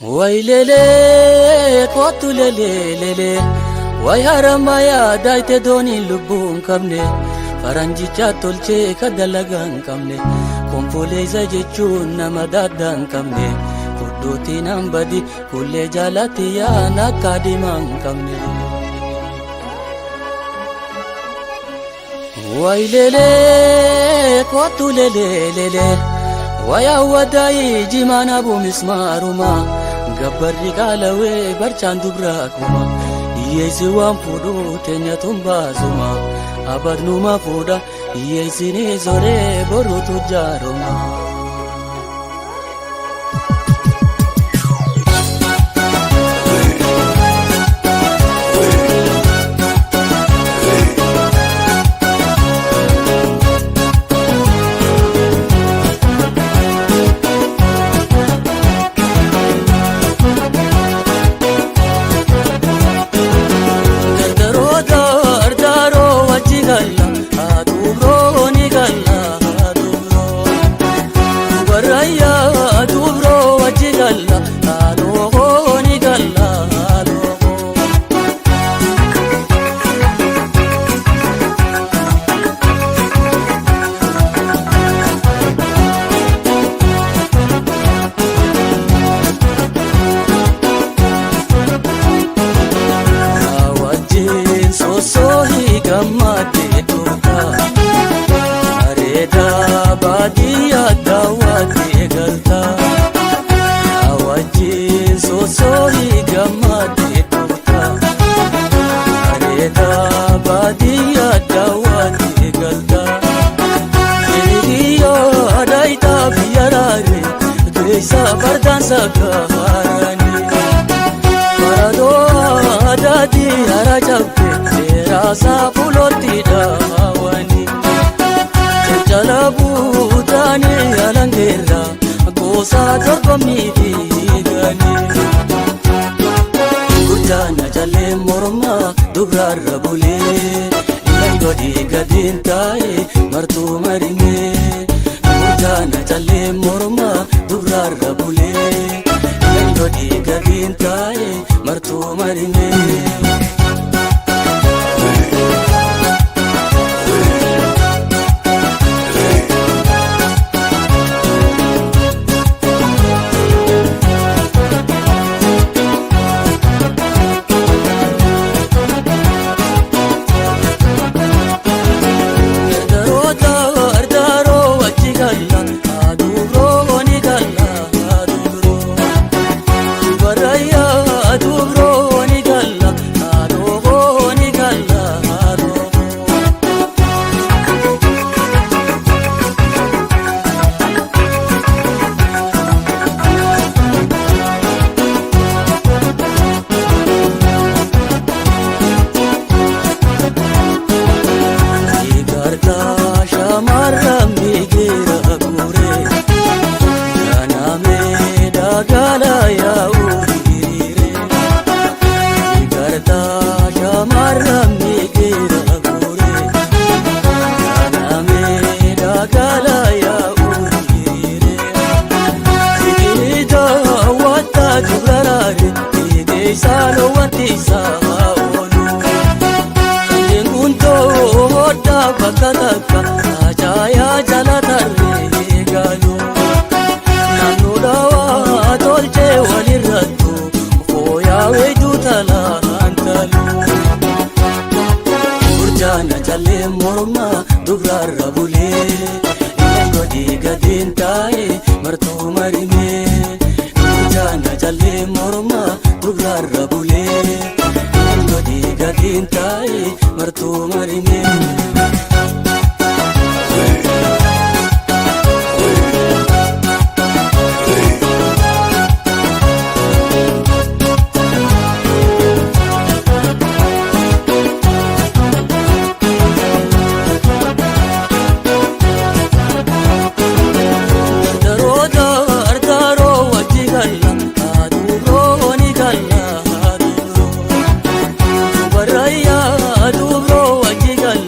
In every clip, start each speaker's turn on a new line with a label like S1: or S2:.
S1: Waylelee kootu leleelelee way haramayaa daayite dooniin lubbuu hin qabne faranjicha tolchee ka dalagaa hin qabne konfoleessa jechuun nama daaddaa hin qabne fudhuutiin hambadi kullee jaalatti yaan akka diimaa hin qabne. Waylelee kootu leleelelee wayaa wadaayii jimaan abu mismaaruma gabbarri qaalawee barchaan dubraa kuma hiyyeessi waan fuudhu teenya tumbaasuma abadnuma fuudha hiyyeessini soree boruutu jaaruma. Dardaroo dardaroo wajji galla dubroo ni galla dubroo dubarayyaa dubroo wajji galla loogoo ni galla loogoo. Wajjin sossohii gammadee dhufta bareedaa baadiyyaa daawwattee galta. Wajjin sossohii gammadee dhufta bareedaa baadiyyaa daawwattee galta. Hiriyyoo daayitaa biyya raaree keessa fardaan sakaaranii. Faradoo adaatii hara cabde seeraasaa fuulootti dhaawani. Cancala buutaanii alangeerra gosa dorgommii fiiganii. Gurjaana jallee mormaa dubraarra bulee godhii gadiin taa'e martuu marimee. Gurjaana jallee mormaa dubraarra bulee godhii gadiin taa'e martuu marimee. Dardaroo dardaroo wajji galla dubroo ni galla dubroo dubarayyaa dubroo ni galla loogoo ni galla loogoo. Igartaa shamarran migira guure kanamee dagala yaa'u hiriire. Igartaa shamarran migira guure kanamee dagala yaa'u hiriire. Biqiltuu hawwataa dubraraare keessaan wanti isaa oolu. Kanneen guuntoo hodhaa bakka takka ajaayaa jala tarree galu. Naannoo dhawaa tolchee walirrattu fooyaa weedduu talaan talu. Gurjaana jallee mormaa dubraarra bulee godhii gadiin taa'e martuu marimee. Gurjaana jallee mormaa dubraarra bulee godhii gadiin taa'e martuu marimee. Dardaroo dardaroo wajji galla dubroo ni galla dubroo dubarayyaa dubroo wajji galla.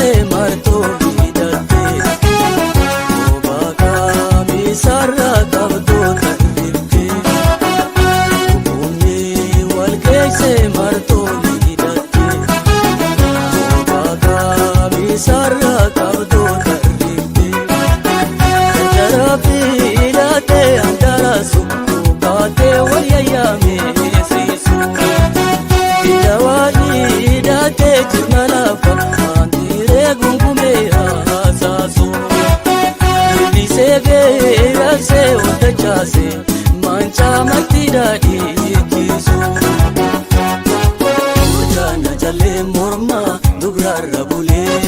S1: keesse martoo hidhatte. Obaa kaamisarra qabdoo tarrifte. Humni wal keesse martoo hidhatte. Obaa kaamisarra qabdoo tarrifte. Daraafi hidhatte antara sukkuu baatee wal yayyaamesiisu. Dawaani hidhattee jirma lafa maandiree gungumee haasaasu. Billisee beeksee waldachaase maancaa marti daadhiichisu. Gurjaana jallee mormaa dubraarra bulee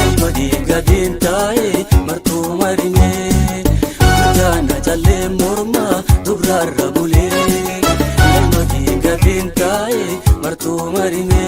S1: ilma dhiigadeen taa'ee martuu marimee. Gurjaana jallee mormaa dubraarra bulee ilma dhiigadeen taa'ee martuu marimee.